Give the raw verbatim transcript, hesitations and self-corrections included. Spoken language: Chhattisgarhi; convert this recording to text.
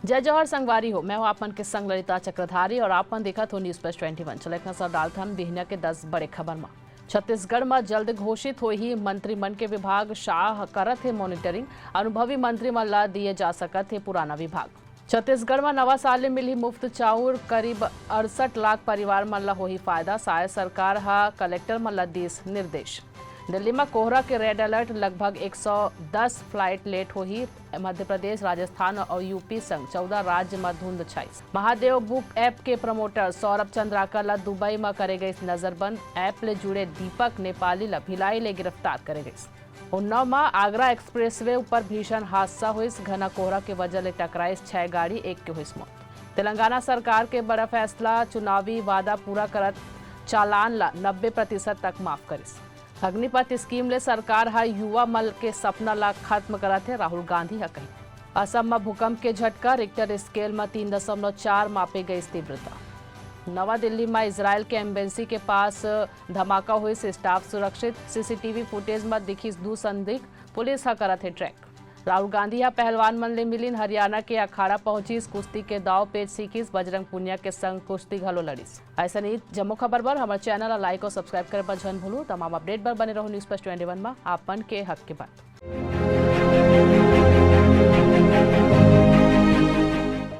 जय जोहार संगवारी हो, मैं हूं आप मन के संग ललिता चक्रधारी और आप मन देखत हो News Plus twenty one। चलो एक नजर डालथन बिहनिया के दस बड़े खबर म। छत्तीसगढ़ म जल्द घोषित होही मंत्री मन के विभाग, शाह करत हे monitoring, अनुभवी मंत्री मन ला दिए जा सकत हे पुराना विभाग। छत्तीसगढ़ म नवा साल ले मिलही मुफ्त चाउर, करीब अड़सठ लाख परिवार मन ला होही फायदा, साय सरकार ह कलेक्टर मन ला दीस निर्देश। दिल्ली म कोहरा के red alert, लगभग एक सौ दस flight late होही। मध्य प्रदेश, राजस्थान और यूपी संग चौदह राज्य म धुंध छाइस। महादेव बुक ऐप के promoter सौरभ चंद्राकर ला दुबई म करे गइस नजरबंद। ऐप ले जुड़े दीपक नेपाली ला भिलाई ले गिरफ्तार करे गइस। उन्नाव म आगरा expressway ऊपर भीषण हादसा होइस। घना कोहरा के वजह ले टकराइस छह गाड़ी, एक के होइस मौत। तेलंगाना सरकार के बड़ा फैसला, चुनावी वादा पूरा करत चालान ला नब्बे प्रतिशत तक माफ करिस। अग्निपथ scheme ले सरकार ह युवा मन के सपना ला खत्म करत हे, राहुल गांधी ह कही। असम म भूकंप के झटका, Richter scale म तीन दशमलव चार मापे गइस तीव्रता। नवा दिल्ली म इसराइल के embassy के पास धमाका होइस, staff सुरक्षित, CCTV footage म दिखिस दू संदिग्ध, पुलिस ह करत हे track। राहुल गांधी ह पहलवान मन ले मिलिन, हरियाणा के अखाड़ा पहुंचिस, कुश्ती के दाव पेच सीखिस, बजरंग पुनिया के संग कुश्ती घलो लड़िस। अइसन ही जम्मो खबर बर हमर channel ला like और subscribe करे बर झन भूलू। तमाम update बर बने रहू News Plus twenty one म, आप मन के हक के बात।